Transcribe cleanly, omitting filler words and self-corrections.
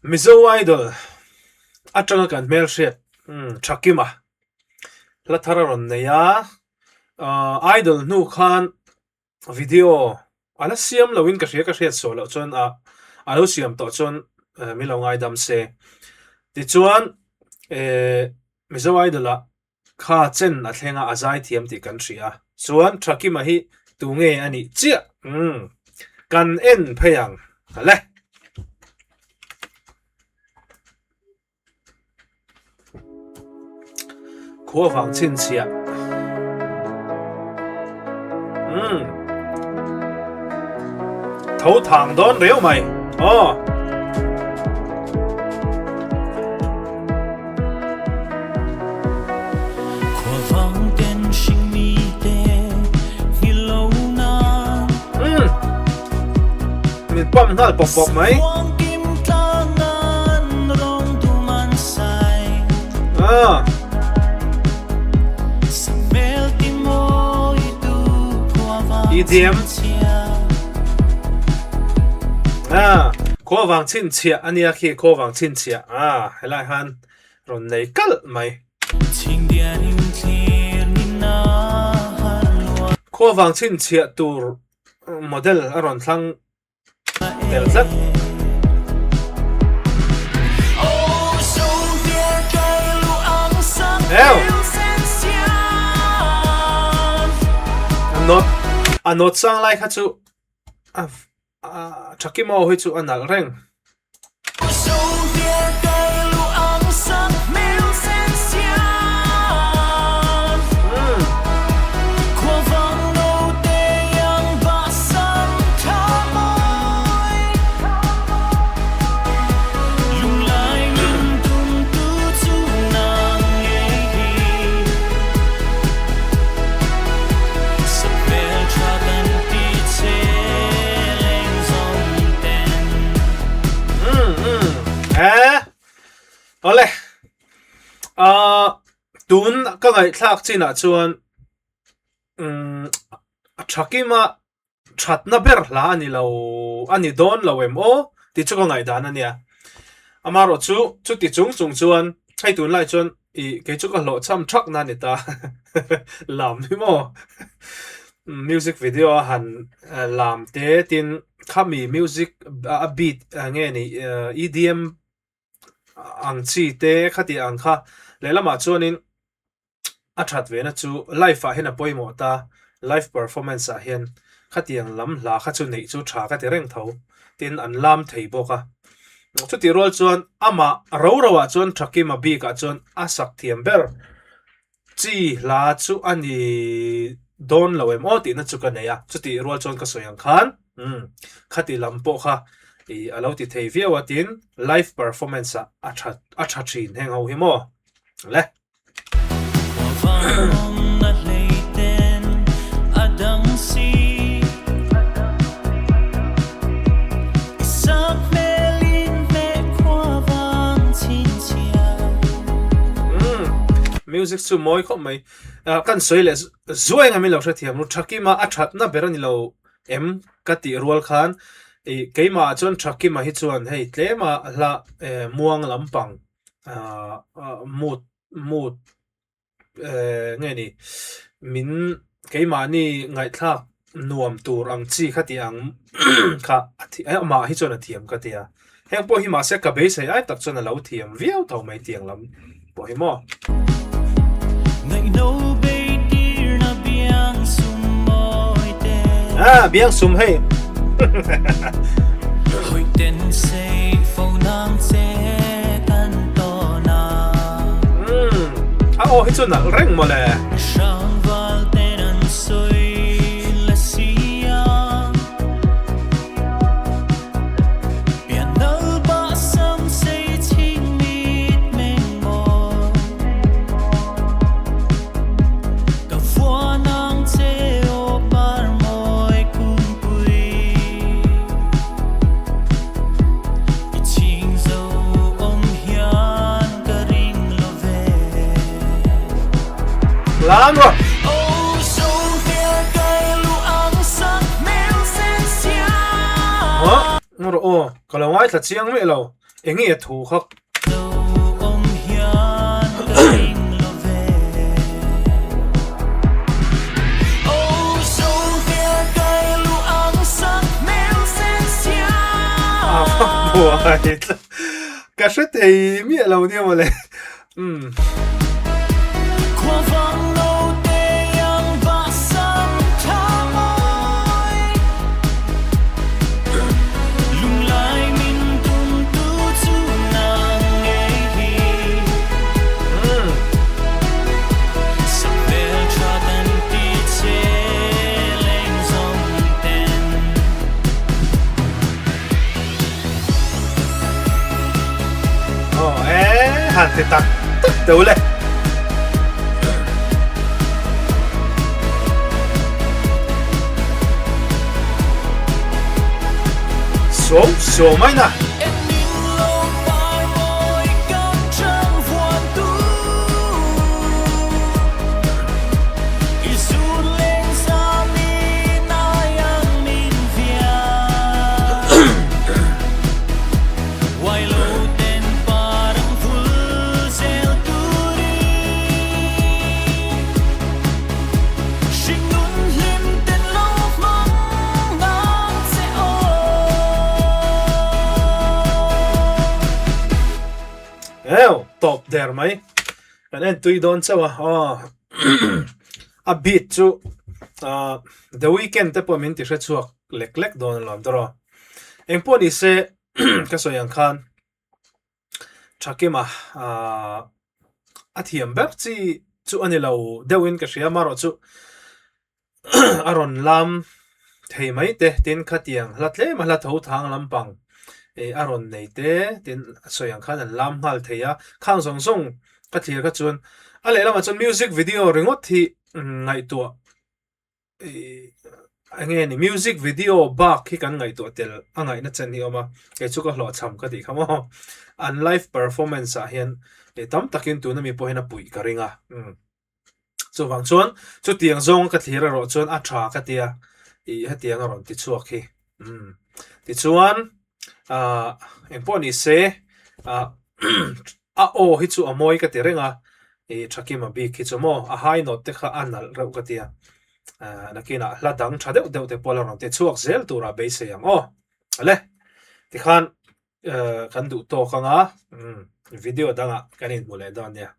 Mizo Idol atanga kan hmelhriat Thakima hla thar a rawn nei a, Idol hnu khan video a la siam loin ka hria ka hriat suah loh chuan a a lo siam tawh chuan min lo ngaidam se. Tichuan Mizo Idol ah Kha chen a thleng a, a zaithiam tih kan hria. Chuan Thakima hi tu nge a nih chiah? Umm. Kan en phei ang. Hale. Khua vang chhinchhiah. Umm. Tho thang dawn reu mai. Aw. Min pump nghal pawp pawp mai. Ah. EDM. Ah, khua vang chhinchhiah ania khi khua vang chhinchhiah. Ah, helai han rawn nei kalh mai. Khua vang chhinchhiah tur model a rawn thlang tel tlat. Ew! A nawt a nawt sang lai kha chu a Thakima aw hi chu a nalh reng. Awle ah tun ka ngaihthlak chinah chuan umm a tha kima thatna ber hla a ni lo a ni dawn lo em aw tih chu ka ngaihdan a nia amaherawh chu chuti chung chung chuan hei tunlai chuan ih kei chu ka hlawhchham thak na a ni ta lam hi maw music video a han lam te tin khami music a beat nge ni EDM ang chi te khati ang kha lehlamah chuanin. A that ve na chu live ah hian a pawimawh ta, live performance ah hian khatiang lam hla kha chu neih chu tha ka ti reng tho, tin an lam thei bawk a. Chutih rual chuan amah ro ro ah chuan Thakima bik ah chuan a sak thiam ber chi hla chu a ni dawn lo em aw tihna chu ka nei a, chutih rual chuan ka sawi ang khan umm khati lam pawh kha ih a lo ti thei viau a tin live performance ah a tha a tha thin heng ho hi maw le. Music chu mawi khawp mai. Kan sawi leh zuai anga min lo hrethiam ru. Thakima a thatna ber a ni lo em ka tih rual khan ih keimah ah chuan Thakima hi chuan hei tlema hla muang lampang mood mood nge ni min keimahni ngaihthlak nuam tur ang chi kha tih ang kha amah hi chuan a thiam ka ti a heng pawh hi mahse ka beisei ai tak chuan a lo thiam viau tho mai tiang lam pawh hi maw. Ah biang sum hei. Umm a aw hi chu nalh reng mawle. Lam rawh. Aw, rawh aw, ka lo ngaithla chiang miah lo. Enge a thu kha? A va buai tlat. Ka hre thei miah lo nia mawle. Umm. Aw e han ti tak tak deuh le. Suau suau mai na. Eo, tawp der mai. Kan en tui dawn chauh a, aw a beat chu The Weeknd te pawh min ti hre chhuak lek lek dawn alawm tawh rawh. Engpawh ni se ka sawi ang khan Thakima a thiam ber chi chu a ni lo deuhin ka hria amaherawh chu a rawn lam thei mai te tin khatiang hla tlem a hla tho thang lampang ih a rawn nei te tin a sawi ang khan an lam nghal thei a khang zawng zawng ka thlir kha chuan a lehlamah chuan music video ringawt hi ngaihtuah ih eng nge ni music video bak hi kan ngaihtuah tel a ngaihna chen hi a awm a kei chu ka hlawhchham ka tih kha maw an live performance ah hian ih tam takin tuna mi pawh hian a puih ka ring a umm. Chuvang chuan chutiang zawnga ka thlir erawh chuan a tha ka tia ih hetiang a rawn ti chhuak hi. Umm tichuan ah engpawh ni se ah a aw hi chu a mawi ka ti reng a ih Thakima bik hi chu maw a high note te kha a nalh reuh ka tia ah nakinah hla dang tha deuh deuh te pawh la rawn ti chhuak zel turah beisei ang aw. Ale tikhan kan duh tawk anga umm video dangah kan inhmu leh dawn nia.